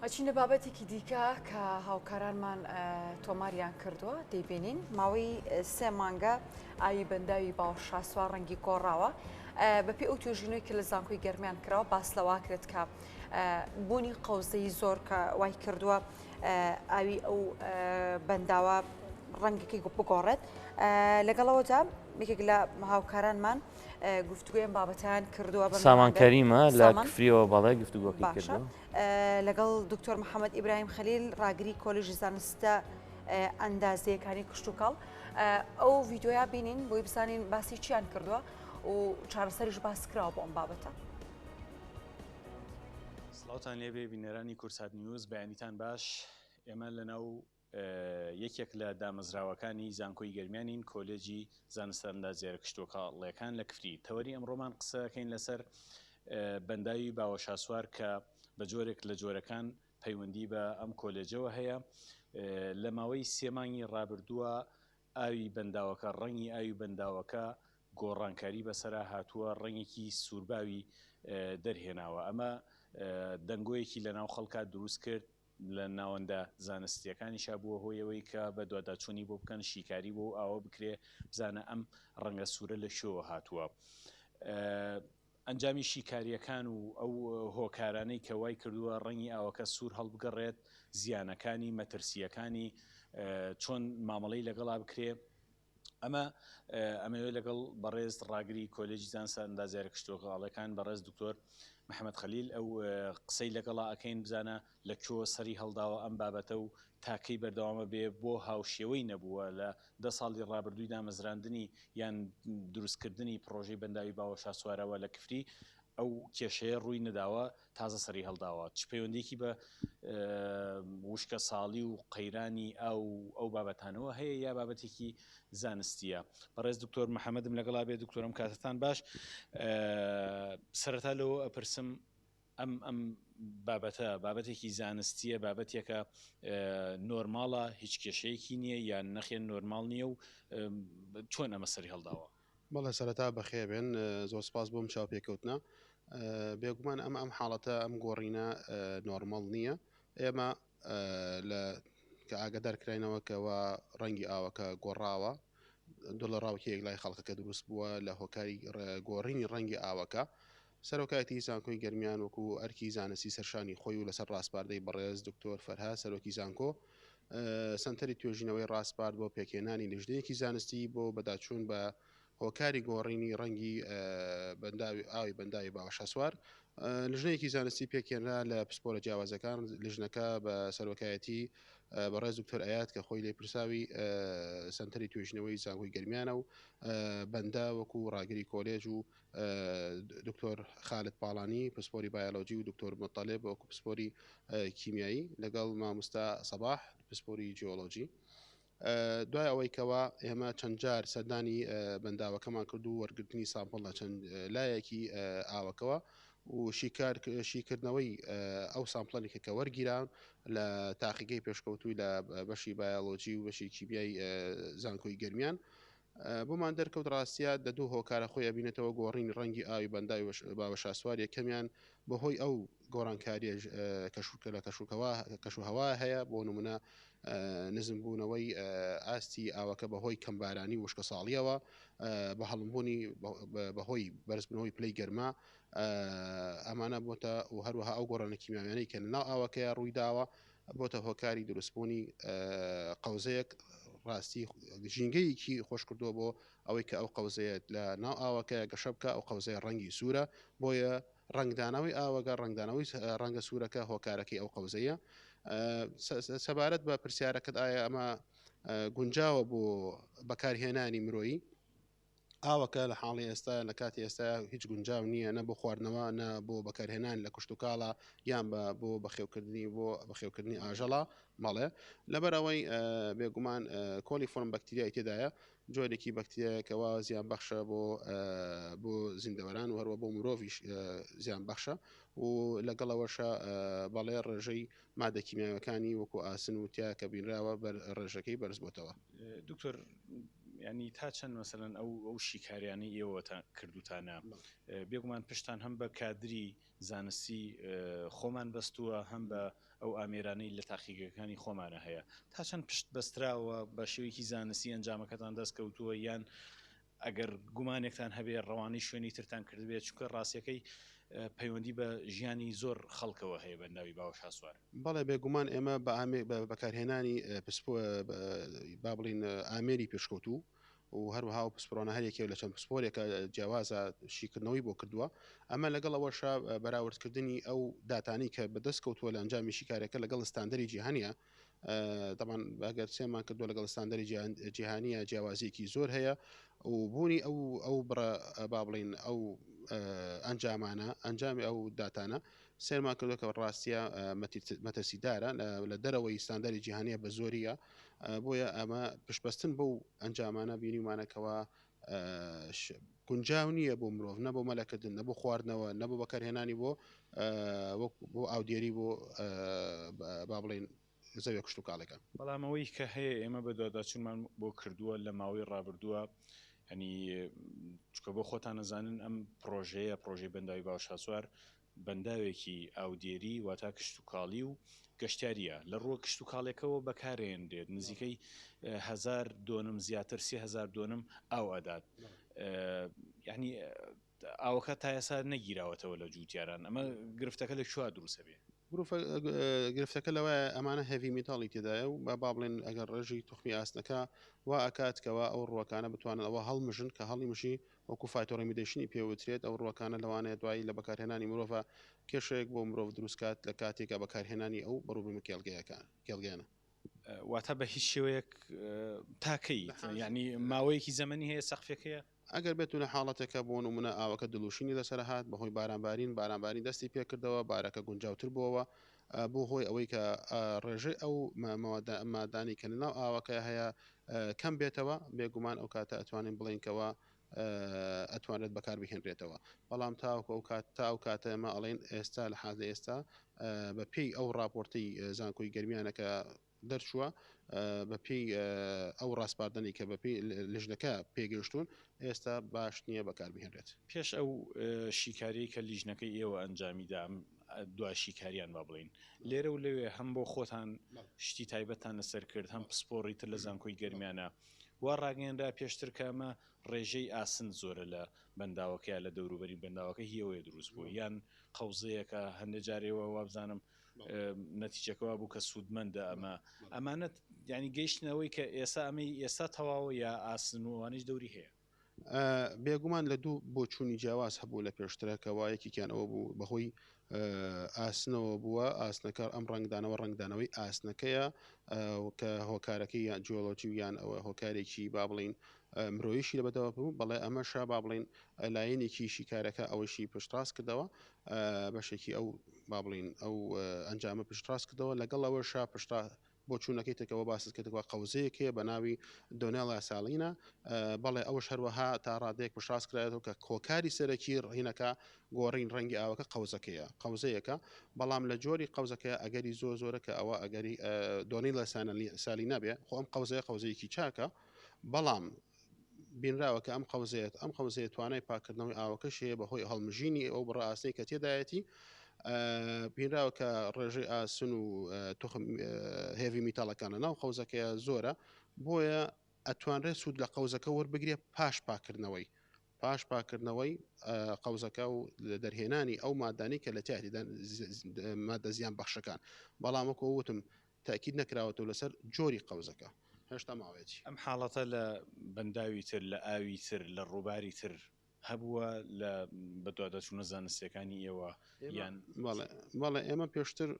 ئەچینە بابەتێکی دیکە کە هاوکارانمان تۆماریان کردووە دەیبینین ماوەی سێ مانگە ئاوی بەنداوی باوەشاسوار ڕەنگی گۆڕاوە بەپێی ئەو توێژینەوەی کە لە زانکۆی گەرمیان کراوە باس لەواکرێت کە بوونی قەوزەی زۆر کە وای کردووە ئاوی ئەو بەنداوە ڕەنگەکەی بگۆڕێت لەگەڵەوەدا یەکێک لە هاوکارانمان گفتوگۆی ئەم بابەتەیان کردووە بە سامان میواندار کەریمە لە سامان کفریەوە بەڵێ گفتوگۆکەی باشە کردووە. لەگەڵ دکتۆر محەممەد ئیبراهیم خەلیل ڕاگری کۆلێژی زانستە ئەندازەیەکانی کشتوکاڵ ئەو ڤیددیویا بینین بۆی بزانین باسی چیان کردووە و چارەسەریش باس کراوە بۆ ئەم بابەتە. سڵاوتان لێبێ بینەرانی کوردسات نیوز بەیانیتان باش ئێمە لەناو یەکێک لە دامەزراوەکانی زانکۆی گەرمیانین کۆلێجی زانستە ئەندازیارە کشتوکاڵیەکان لە کفری. تەوەری ئەمڕۆمان قسەکەین لەسەر بەنداوی باوەشاسوار کە بە جۆرێک لە جۆرەکان پەیوەندی بە ئەم کۆلێجەوە هەیە. لە ماوەی سێ مانگی ڕابردووە ئاوی بەنداوەکە ڕەنگی ئاوی بەنداوەکە گۆڕانکاری بەسەرا هاتووە ڕەنگێکی سوورباوی دەرهێناوە ئەمە دەنگۆیەکی لەناو خەڵکا دروست کرد لە ناوەندە زانستییەکانیشا بووە هۆی ئەوەی کە بەدواداچوونی بۆ بکەن، شیکاری بۆ ئەو ئاوە بکرێ، بزانە ئەم ڕەنگە سوورە لە کوێوە هاتووە. ئەنجامی شیکارییەکان و ئەو هۆکارانەی کە وای کردووە ڕەنگی ئاوەکە سوور هەڵبگەڕێت، زیانەکانی، مەترسییەکانی، چۆن مامەڵەی لەگەڵا بکرێ، ئەمە ئەمەوێت لەگەڵ بەڕێز ڕاگری کۆلێجی زانستە ئەندازیارە کشتوکاڵیەکان بەڕێز دکتۆر محەممەد خەلیل ئەو قسەی لەگەڵا ئەکەین بزانە لە کوێوە سەری هەڵداوە ئەم بابەتە و تاکەی بەردەوامە بێ بۆ هاوشێوەی نەبووە لە دە ساڵی ڕابردووی دامەزراندنی یان دروستکردنی پڕۆژەی بەنداوی باوەشاسوارەوە لە کفری ئەو کێشەیە ڕووی نەداوە تازە سەری هەڵداوە چ پەیوەندیەکی بە وشکە ساڵی و قەیرانی ئاو و ئەو بابەتانەوە هەیە یا بابەتێکی زانستیە بەڕێز دکتۆر محەممەدم لەگەڵا بێ دکتۆرم کاتتان باش سەرەتا لەوە ئەپرسم ئەم ئەم بابەتە بابەتێکی زانستیە بابەتێکە نۆرماڵە هیچ کێشەیەکی نییە یان نەخێن نۆرماڵ نییە و چۆن ئەمە سەری هەڵداوە بەڵێ سەرەتا بەخێربێن زۆر سپاس بۆم چاوپێکەوتنە بێگومان ئەم ئەم حاڵەتە ئەم گۆڕینە نۆرمەڵ نییە ئێمە لە کە ئاگدار کراینەوە کەەوە ڕەنگی ئاوەکە گۆڕاوە دڵە ڕاوکەیەک لای خەڵکەکە دروست بووە لە هۆکاری گۆڕینی ڕەنگی ئاوەکە سەرۆکایەتی زانکۆی گەرمیان وەکو ئەرکی زانستی سەرشانی خۆی و لەسەر ڕاسپاردەی بەڕێز دکتۆر فەرهاد سەرۆکی زانکۆ سەنتەری توێژینەوەی ڕاسپارد بۆ پێکهێنانی لیژنەیەکی زانستی بۆ بەداچوون بە هۆکاری گۆڕینی ڕەنگی بەنداوی ئاوی بەنداوی باوەشاسوار لژنەیەکی زانستی پێکهێنرا لە پسپۆرە جیاوازەکان لژنەکە بە سەرۆکایەتی بەڕێز دکتۆر ئەیاد کە خۆی لێپرساوی سەنتەری توێژینەوەی زانکۆی گەرمیانە و بەندە وەکو ڕاگری کۆلێج و دکتۆر خالد پاڵانی پسپۆری بایۆلۆجی و دکتۆر مطلب وەکو پسپۆری کیمیایی لەگەڵ مامۆستا سەباح پسپۆری جیۆلۆجی دوای ئەوەی کەوا ئێمە چەند جار سەردانی بەنداوەکەمان کرد و وەرگرتنی sample لە چەند لایەکی ئاوەکەوە و شیکار شیکردنەوەی ئەو sample انی کە وەرگیران لە تاقیگەی پێشکەوتووی لە بەشی بایۆلۆجی و بەشی کیمیای زانکۆی گەرمیان بۆمان دەرکەوت ڕاستیە دە دوو هۆکارە خۆی ئەبینێتەوە گۆڕینی ڕەنگی ئاوی بەنداوی باوەشاسوار یەکەمیان بەهۆی ئەو گۆڕانکاریە کەشوکە لە کەشوکەوا کەشوهەوا هەیە بۆ نمونە نزمبوونەوەی ئاستی ئاوەکە بەهۆی کەمبارانی وشکە ساڵیەوە بە هەڵمبوونی بەهۆی بەرزبوونەوەی پلەی گەرما ئەمانە بۆتە و هەروەها ئەو گۆڕانە کیمیاویانەی کە لەناو ئاوەکەیە ڕوویداوە بۆتە هۆکاری دروستبوونی قەوزەیەک ڕاستی ژینگەیەکی خۆش کردووە بۆ ئەوەی کە ئەو قەوزەیە لە ناو ئاوەکە گەشە بکە ئەو قەوزەیە ڕەنگی سوورە بۆیە ڕەنگدانەوەی ئاوەگە ڕەنگدانەوەی ڕەنگە سوورەکە هۆکارەکەی ئەو قەوزەیە سەبارەت بە پرسیارەکەت ئایا ئەمە گونجاوە بۆ بەکارهێنانی مرۆیی ئاوەکە لە حاڵی ئێستا لە کاتی ئێستا هیچ گونجاو نییە نە بۆ خواردنەوە نە بۆ بەکارهێنان لە کشتتوکاڵە یان بە بۆ بەخێوکردنی بۆ بەخێوکردنی ئاژەڵە مەڵێ لەبەر ئەوەی بێگومان coliform بەکتریای تێدایە جۆرێکی بەکتریایەکەوە زیان بەخشە بۆ بۆ زیندەوەران و هەروە بۆ مرۆڤیش زیان بەخشە و لەگەڵەوەشە بەڵێ ڕێژەی مادە کیمیاوەکانی وەکو ئاسن و تیا کە بینراوە بەر ڕێژەکەی بەرز بۆتەوە. دکتۆر. ینی تا چەند مەسەلەن ئەو ئەو شیکاریانەی ئێوەتان کردوتانە بێگومان پشتان هەم بە کادری زانستی خۆمان بەستووە هەم بە ئەو ئامێرانەی لە تاقیگەکانی خۆمانە هەیە تا چەند پشت بەستراوە بە شێوەیەکی زانستی ئەنجامەکەتان دەست کەوتووە یان ئەگەر گومانێکتان هەبێ ڕەوانەی شوێنی ترتان کردبێت چونکە ڕاستیەکەی پەیوەندی بە ژیانی زۆر خەڵکەوە هەیە بەنداوی باوە شاسوار. بەڵێ بێگومان ئێمە بە ئامێ بە بەکارهێنانی پسپۆ با بڵین ئامێری پێشکەوتوو و هەروەها و پسپۆرانە هەر یەکێک لە چەند پسپۆرێکە جیاوازە شیکردنەوەی بۆ کردووە ئەمە لەگەڵ ئەوەشا بەراوردکردنی ئەو داتانی کە بەدەست کەوتووە لە ئەنجامی شیکارەکە لەگەڵ ستاندەری جیهانیە تەبعەن ئەگەر سێمان کردووە لەگەڵ ستاندەری جیهانیە جیاوازیەکی زۆر هەیە و بوونی ئەو ئەو بڕە با بڵین ئەو ئەنجامانە ئەنجامی ئەو داتانە سێرمان کردووە کە ڕاستیە مەترسیدارە لە دەرەوەی ستاندەری جیهانیە بە زۆریە بۆیە ئەمە پشتبەستن بەو ئەنجامانە بینیمانەکەەوە گونجاو نییە بۆ مرۆڤ نە بۆ مەلەکردن نە بۆ خواردنەوە نە بۆ بەکارهێنانی بۆ بۆ ئاودێری بۆ با بڵین زەویە کشتوکاڵەکان. بەڵام ئەوەی کە هەیە ئێمە بەدواداچوونمان بۆ کردووە لە ماوەی ڕابردووە ینی چکە بۆ خۆتان نەزانن ئەم پرۆژەیە پرۆژەی بەنداوی باوشاسوار بەنداوێکی ئاودێری واتا کشتوکاڵی و گەشتیارییە، لە ڕووە کشتوکاڵیەکەوە بەکارێنرێت، نزیکەی هەزار دۆنم زیاتر 3000 دۆنم ئاو ئەدات، یعنی ئاوەکە تا ئێستا نەگیراوەتەوە لە جووتیاران، ئەمە گرفتەکە لە کوێ دروست ئەبێ؟ گرفتەکە لەوەیە ئەمانە heavy metal ی تێدایە و با بڵێن ئەگەر ڕێژەی توخمی ئاسنەکە وا ئەکات کەوا ئەو ڕووەکانە بتوانن ئەوە هەڵمژن کە هەڵیمژی وەکو phytoremediation ی پێ وترێت، ئەو ڕووەکانە لەوانەیە دوایی لە بەکارهێنانی مرۆڤا کێشەیەک بۆ مرۆڤ دروست کات لە کاتێکا بەکارهێنانی ئەو بەڕووبوومە کێڵگەیانە. واتە بە هیچ شێوەیەک تا کەی؟ یانی ماوەیەکی زەمەنی هەیە سەقفێک هەیە؟ ئەگەر بێت و لە حاڵەتێکا بۆ نموونە ئاوەکە دڵوشینی لەسەر هات بەهۆی بارانبارین، بارانبارین دەستی پێکردەوە بارەکە گونجاوتر بۆوە بۆ هۆی ئەوەی کە ڕێژەی ئەو مادانەی کە لەناو ئاوەکە هەیە کەم بێتەوە بێگومان ئەو کاتە ئەتوانین بڵێین کەوا ئەتوانرێت بەکار بهێنرێتەوە بەڵام تاوەکو ئەو کات تا ئەو کاتە ئێمە ئەڵێن ئێستا لە حالی ئێستا بە پێی ئەو راپۆرتی زانکۆی گەرمیانەکە دەرچووە بە پێی ئەو ڕاسپاردنی کە بە پێی لژنەکە پێگەیشتوون ئێستا باش نییە بەکار بهێنرێت. پێش ئەو شیکاریەی کە لیژنەکەی ئێوە ئەنجامی دا، دوا شیکاریان با بڵێین لێرە و لەوێ هەم بۆ خۆتان شتی تایبەتتان لەسەر کرد هەم پسپۆڕی تر لە زانکۆی گەرمیانە وا ڕاگەیەنرا پێشتر کە ئەمە ڕێژەی ئاسن زۆرە لە بەنداوەکەیا لە دەوروبەری بەنداوەکە هی ئەوەیە دروست بووە یان قەوزەیەکە هەندێ جار ئێوە وابزانم نەتیجەکە وا بوو کە سوودمەندە ئەمە ئەمانەت یعنی گەیشتنەوەی کە ئێستا ئەمەی ئێستا تەواوە یا ئاسن و ئەوانیش دەوری هەیە. بێگومان لە دوو بۆچوونی جیاواز هەبوو لە پێشترە کەوا یەکێکیان ئەوە بوو بەهۆی ئاسنەوە بووە ئاسنەکە ئەم ڕەنگدانەوە ڕەنگدانەوەی ئاسنەکەیە کە هۆکارەکەی یان جیۆلۆجی و یان ئەوە هۆکارێکی با بڵین مرۆیشی لە بەدەوە بوو بەڵێ ئەمەشە با بڵین لایەنێکی شیکارەکە ئەوەشی پشتڕاست کردەوە بەشێکی ئەو با بڵین ئەو ئەنجامە پشتڕاست کردەوە لەگەڵ ئەوەشا پشتڕا بۆچوونەکەی تر کە باست کرد کە قەوزەیەک هەیە بە ناوی دۆنێڵا سالینا بەڵێ ئەوەش هەروەها تا ڕادەیەک پشتڕاست کرایەتەوە کە هۆکاری سەرەکی ڕینەکە گۆڕین ڕەنگی ئاوەکە قەوزەکەیە قەوزەیەکە بەڵام لە جۆری قەوزەکەی ئەگەری زۆر زۆرە کە ئەوە ئەگەری دۆنیلا سالینا بێ خۆ ئەم قەوزەیە قەوزەیەکی چاکە بەڵام بینراوە کە ئەم قەوزەیەت ئەم قەوزەیە توانای پاکردنەوەی ئاوەکەش هەیە بەهۆی هەڵمژینی ئەو بڕە ئاسنەی کە تێدایەتی بینراوە کە ڕێژەی ئاسن و توخم هێڤی میتاڵەکان لە ناو قەوزەکەیە زۆرە بۆیە ئەتوانرێت سوود لە قەوزەکە وەربگرێت پاش پاکردنەوەی پاش پاکردنەوەی قەوزەکە و دەرهێنانی ئەو مادانی کە لە تیادی مادە زیان بەخشەکان بەڵام وەکو وتم تەئکید نەکراوەتەوە لەسەر جۆری قەوزەکە هێشتا ماوەیەتی. ئەم حاڵەتە لە بەنداوی تر، لە ئاوی تر، لە ڕووباری تر هەبووە لە بەدواداچوونە زانستییەکانی ئێوە یان؟ بەڵێ، بەڵێ ئێمە پێشتر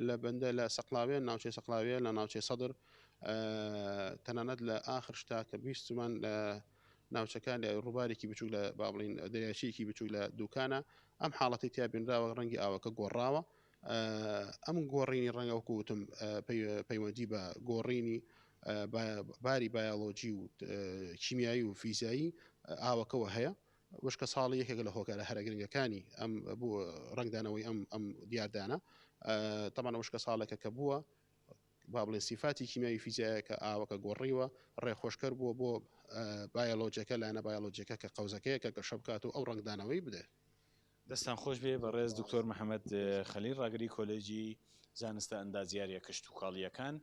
لە بەندە لە سەقلاوێ، ناوچەی سەقلاوێ، لە ناوچەی سەدر، تەنانەت لە ئاخر شتا کە بیستمان لە ناوچەکان لە ڕووبارێکی بچووک لە با بڵین دەریاچەیەکی بچووک لە دوکانە ئەم حاڵەتی تیا بینراوە ڕەنگی ئاوەکە گۆڕاوە ئەم گۆڕینی ڕەنگە وەکو وتم پەیوەندی بە گۆڕینی باری بایۆلۆجی و کیمیایی و فیزیایی ئاوەکەوە هەیە وشکە ساڵی یەکێک لە هۆکارە هەرە گرنگەکانی ئەم بۆ ڕنگدانەوەی ئەم ئەم دیاردانە تەمان وشکە ساڵێکە کە بووە. با بڵێن سیفاتی کیمیاوی فیزیایەکە ئاوەکە گۆڕیوە، ڕێخۆشکەر بووە بۆ بایۆلۆجیەکە، لایەنە بایۆلۆجیەکە کە قەوزەکەیە کە گەشە بکات و ئەو ڕەنگدانەوەی بدەێت. دەستتان خۆش بێ بەڕێز دکتۆر محەمەد خەلیل ڕاگری کۆلێجی زانستە ئەندازیاریە کشتوکاڵیەکان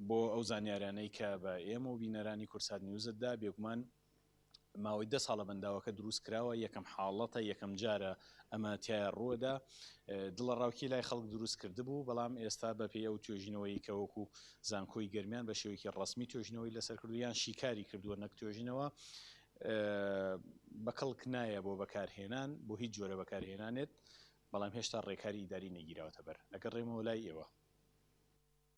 بۆ ئەو زانیارانەی کە بە ئێمە و بینەرانی کورسات نیوزت دا. بێگومان ماوەی دە ساڵە بەنداوەکە دروست کراوە، یەکەم حاڵەتە، یەکەم جارە ئەمە تایە ڕووەدا، دڵە ڕاوکی لای خەڵک دروست کردبوو، بەڵام ئێستا بەپێی ئەو توێژینەوەی کە وەکو زانکۆی گەرمیان بە شێوەیەکی ڕەسمی توێژینەوەی لەسەر کردو یان شیکاری کردووە نەک توێژینەوە، بە کەڵک نایە بۆ بەکارهێنان بۆ هیچ جۆرە بەکارهێنانێت، بەڵام هێشتا ڕێکاری ئیداری نەگیراوەتە بەر. ئەگەڕێمەوە لای ئێوە.